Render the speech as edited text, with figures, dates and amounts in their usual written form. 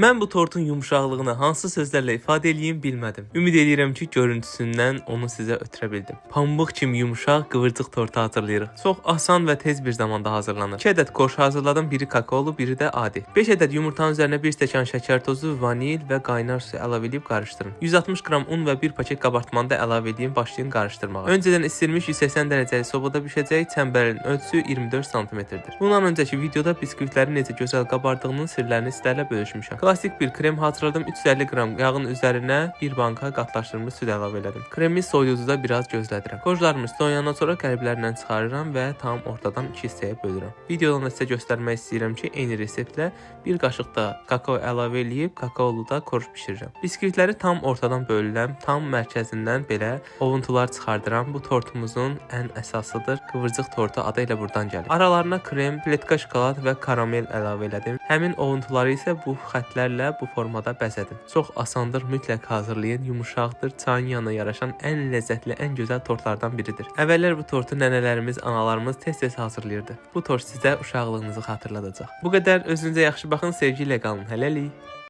Mən bu tortun yumşaqlığını hansı sözlərlə ifadə eləyim bilmədim. Ümid eləyirəm ki, görüntüsündən onu sizə ötürə bildim. Pambıq kimi yumşaq, qıvırcıq tortu hazırlayırıq. Çox asan və tez bir zamanda hazırlanır. 2 ədəd korj hazırladım, biri kakaolu, biri də adi. 5 ədəd yumurtanın üzərinə 1 stəkan şəkər tozu, vanil və qaynar su əlavə edib qarışdırın. 160 qram un və 1 paket qabartmanı da əlavə edin, başlayın qarışdırmağa. Öncədən istilmiş 180 dərəcəli sobada bişəcək. Çəmbərin ölçüsü 24 sm-dir. Bundan öncəki videoda biskvitlərin necə gözəl qabardığının sirlərini sizlərlə bölüşmüşəm. Klassik bir krem hazırladım. 350 qram yağın üzərinə bir banka qatlaşdırılmış süd əlavə elədim. Kremi soyuducuda biraz gözlədirəm. Korjlarımı soyuyandan sonra qəliblərindən çıxarıram və tam ortadan iki hissəyə bölürəm. Videodan da sizə göstərmək istəyirəm ki, eyni reseptlə bir qaşıq da kakao əlavə eləyib kakaolu da korj bişirirəm. Biskvitləri tam ortadan bölürəm, tam mərkəzindən belə ovuntular çıxardıram. Bu tortumuzun ən əsasıdır. Qıvırcıq tortu adı elə burdan gəlir. Aralarına krem, pletka şokolad və karamel əlavə elədim. Həmin ovuntuları isə bu xətlərlə bu formada bəzədim. Çox asandır, mütləq hazırlayın. Yumşaqdır, çayın yanına yaraşan ən ləzzətli, ən gözəl tortlardan biridir. Əvvəllər bu tortu nənələrimiz, analarımız tez-tez hazırlayırdı. Bu tort sizə uşaqlığınızı xatırladacaq. Bu qədər. Özünüzə yaxşı baxın, sevgi ilə qalın. Hələlik.